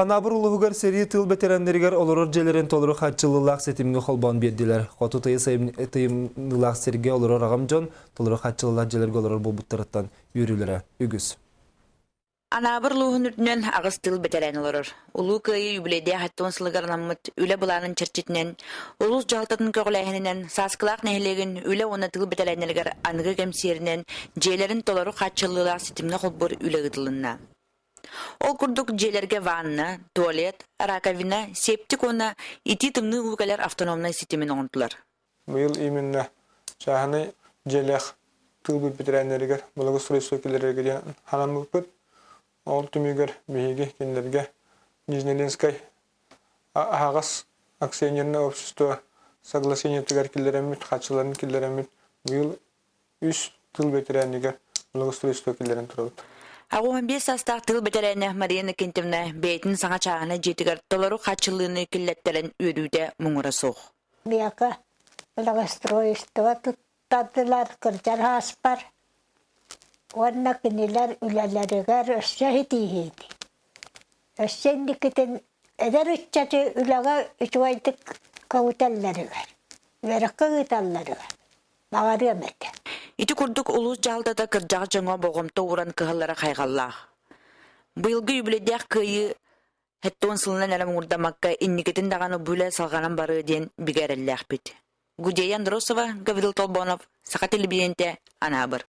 Анаабыр улууһугар сэрии тыыл бэтэрээннэригэр олорор дьиэлэрин толору хааччыллыылаах ситимҥэ холбоон биэрдилэр. Хоту тыйыс тыйымныылаах сиргэ олорор аҕам дьон толору хааччыллыылаах дьиэлэргэ олорор буолбуттарыттан үөрүүлэрэ үгүс. Анаабыр улууһун үрдүнэн аҕыс тыыл бэтэрээн олорор. Улуу Кыайыы үбүлүөйдээх 70 сылыгар анаммыт үлэ былаанын чэрчитинэн, улуус дьаһалтатын көҕүлээһининэн Сааскылаах нэһилиэгин үлэ уонна тыыл бэтэрээннэригэр аныгы кэм сиэринэн дьиэлэрин толору хааччыллыылаах ситимҥэ холбуур үлэ ыытылынна. Ол курдук дьиэлэргэ ванна, туалет, раковина, септик уонна итии-тымныы уу кэлэр автономнай ситимин оҥордулар. Быйыл именно чааһынай дьиэлээх тыылбыт бэтэрээннэригэр благоустройство киллэрэргэ диэн санаммыппыт. Ол түмүгэр биһиги кинилэргэ Нижнеленскай аһаҕас акционерное общество соглашениетыгар киллэрэммит, харчыларын киллэрэммит быйыл үс тыл бэтэрээнигэр благоустройство киллэрэн турабыт. 85 саастаах тыл бэтэрээнэ Мария Иннокентьевна бэйэтин саҥа чааһынай дьиэтигэр толору хааччыллыыны киллэттэрэн үөрүүтэ муҥура суох. Миэхэ благоустройство туттардылар кырдьар ааспар уонна кинилэр үлэлэригэр өссө ситиһиини, өссө инникитин эдэр ыччаты үлэҕэ үчүгэйдик көҕүтэллэригэр, үөрэххэ ыыталларыгар баҕарыам этэ. Ити курдук улуус дьаһалтата кырдьаҕас дьоҥҥо болҕомто ууран кыһаллара хайҕаллаах. Быйылгы үбүлүөйдээх кыайыы Хэттон сылынан эрэ муҥурдаммакка инникитин даҕаны бу үлэ салҕанан барыа диэн бигэ эрэллээхпит. Гудея Андросова, Гаврил Толбонов, Саха телевидениетэ, Анаабыр.